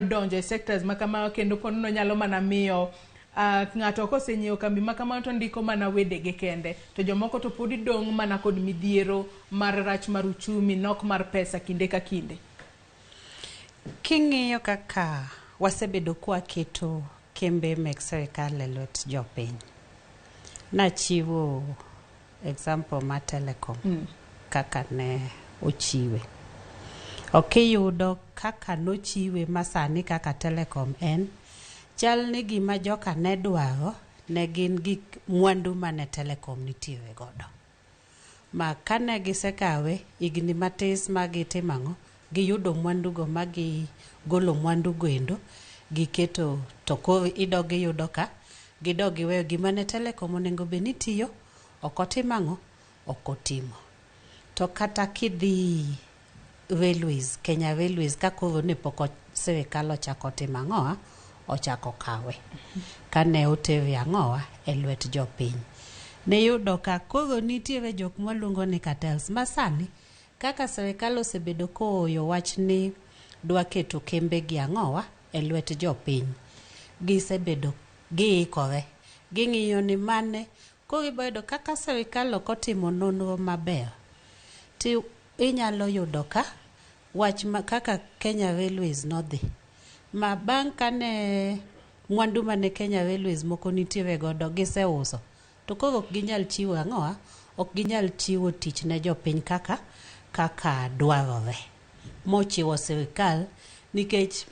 Donjo e sectors ma kamago kendo ponono nyalo mana miyo ng'ato kosenyiewo kambi ma kamano to ndiko mana wedege kende, to jomoko to pod dong' mana kod midhiero mar rach mar uchumi, nok mar pesa kinde ka kinde. King'iyo kaka wasebedo kwaketo kembe mek sirikal e lwet jopiny. Nachiwo example mar Telecom kaka ne ochiwe. Ok iyudo kaka nochiwe masani kaka Telecom en, chal ni gima joka ne dwaro ne gin gik mwandu mane Telecom nitiere godo. Ma kane gisekawe higni matis ma gitimo ang'o, giyudo mwandu go ma gigolo mwandu go endo giketo, to koro idog iyudo ka gidog giweyo gima ne Telecom onego bed ni tiyo ok otimo ang'o, ok otimo. To kata kidhi railways, Kenya Railways, ka koro ne pok sirikal ochako timo ang'owa, ochako kawe kane otere ang'owa e lwet jopiny, niyudo ka koro nitiere jok mwaluongo ni cartels. Ma sani kaka sirikal osebedo kooyo wach ni dwa keto kembe gi ang'owa e lwet jopiny, gisebedo giikore, ging'iyo ni mane koro ibo yudo kaka sirikal ok otimo nonro maber, to inyalo yudo ka wach ma kaka Kenya Railways nodhi ma bang' kane mwandu mane Kenya Railways moko nitiere godo giseuso, to koro ok ginyal chiwo ang'owa, ok ginyal chiwo tich ne jopiny kaka dwarore mochiwo sirikal, nikech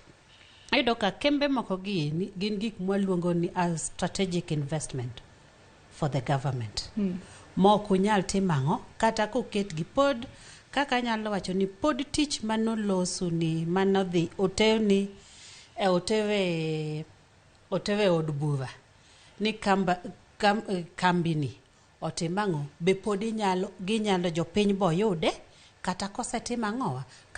iyudo ka kembe moko gi gin gik mwaluongo ni as strategic investment for the government ma ok unyal timo ang'o kata koketgi. Pod kaka anyalo wacho ni pod tich manolosu ni manodhi oterni e otere otere od bura ni kamba, kambini otim ang'o, be pod inyalo ginyalo jopiny boyude kata kosetim ang'owa kata.